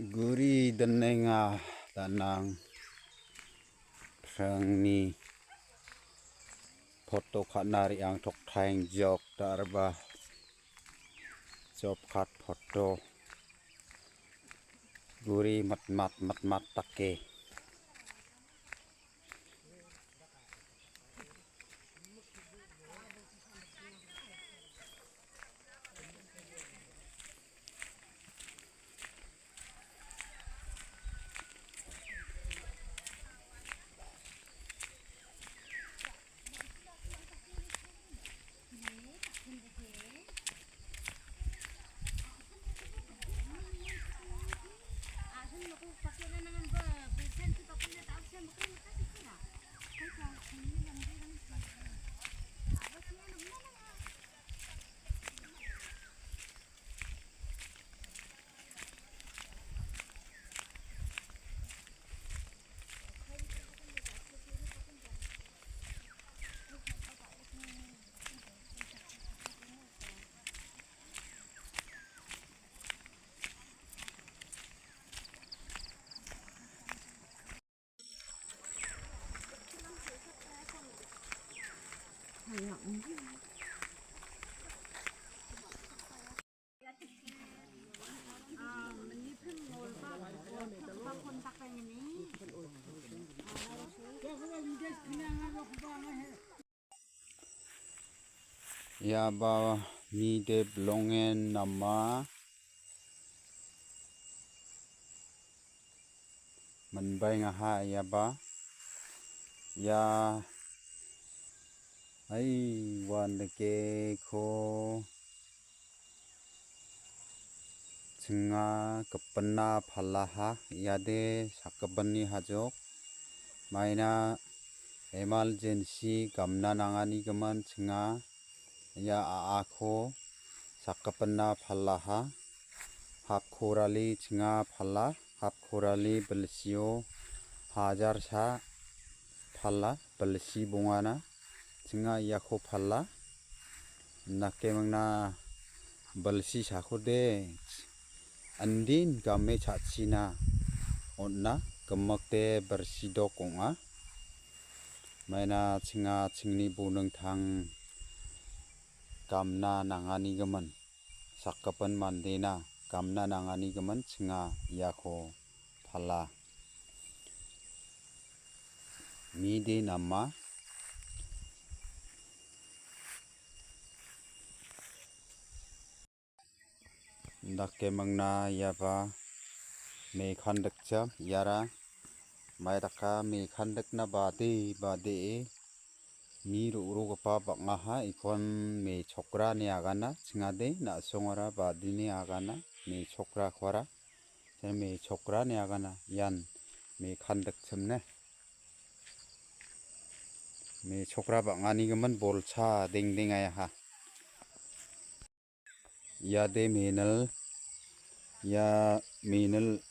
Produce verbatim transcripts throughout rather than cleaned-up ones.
Guri dinenga danang prangni poto ka·na re·ang toktaeng jok darba job card poto guri matmat matmat dake. Ia ba mide bilongen nama minbaengaha ia ba. Ia ai uandikeko chinga gipina palaha, iade sakgipinni hajok. Maina emergency gamna nanganigimin chinga ia a·ako sakgipina palaha. Hap korali chinga pala, hap korali bilsio hajarsa pala, bilsi bongana. Chinga iako pala. Indake mingna bilsi sakode andin game cha·china on·a, gimikde birsidok ong·a. Maina chinga chingni boningtang gamna nanganigimin, sakgipin mandena gamna nanganigimin chinga iako pala. Mide nama. Indake mingna iaba me kandikjam, iara maidaka me kandikna bade, bade mi ro·rogipa bang·aha, ikon me chokra ine agana, chingade, na·songara badini agana, me chokrakora. Sen me chokra ine agana, ian me kandikchimne. Me chokra bang·anigimin bolcha dengdeng aiaha. Iade menil, ia menil,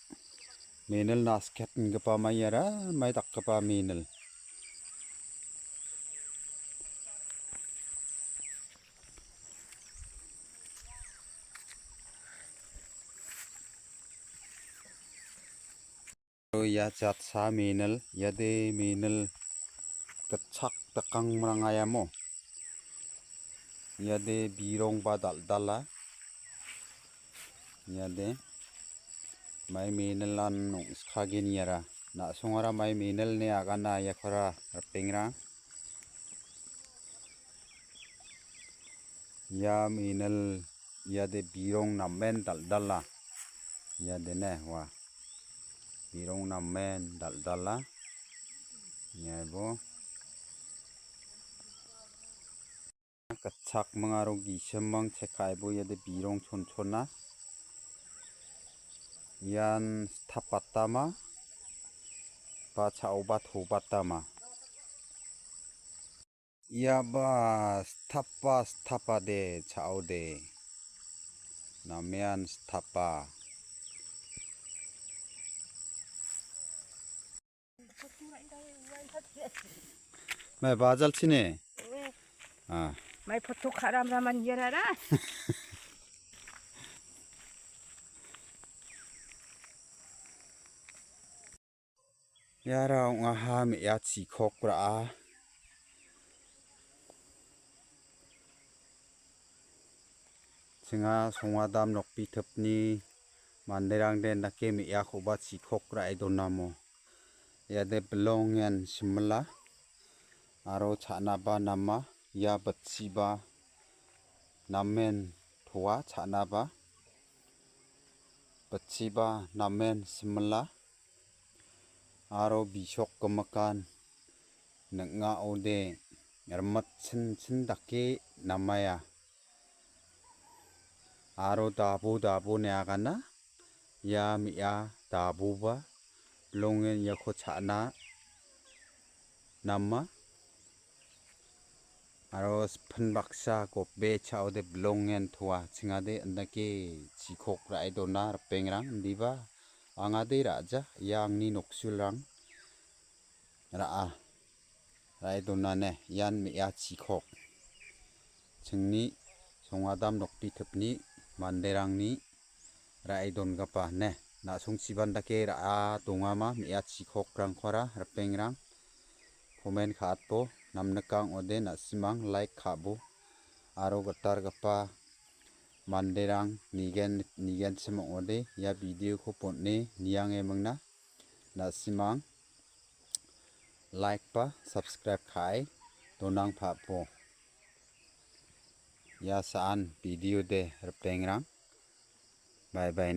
menil nasket ingipa maiara, mai dakgipa menil. Ia jatsa menil, iade menil gitchak dakang mrangaiamo. Iade birongba dal·dala. Iade mai menilan ong·skageniara. Na·songara mai menil ine agana iakora ripengrang. Ia menil iade birong namen dal·dala. Iadene ua. Birong namen dal·dala. Iabo. Gitchakming aro gisiming chekaibo iade birong chonchona. Ian stapatama ba cha·oba tobatama. Iaba stapa, stapa de, cha·ode. Namen stapa. Mai bajal chine. Ah. Mai photo kharam raman yarara. Iara ong·aha me·a chikok ra·a. Chinga songadam nokbitipni manderangde indake me·akoba chikok ra·e donamo. Iade bilongen simila aro cha·naba nama, ia bitchiba namen toa, cha·naba bitchiba namen simila aro bisok gimikan ning·aode rimitchinchim dake namaia. Aro dabo dabo ine agana, ia me·a daboba bilongen iako cha·na nama. Aro sipin baksa gope cha·ode bilongen toa, chingade indake chikok ra·e dona ripengrang, indiba angade ra·ja, ia angni noksilrang ra·a, ra·e donane. Ian me·a chikok. Chingni songadam nokbitipni manderangni ra·e dongipa ne. Na·songchiban dake ra·a dongama me·a chikokrangkora ripengrang. Komen ka·atbo namnika ong·ode na·simang like ka·bo. Aro gitalgipa manderang nigen, nigenchim ong·ode ia video-ko bon·e niangemingna na·simang like ba subscribe ka·e donangpabo. Ia sa·an video de ripengrang. Bye bye.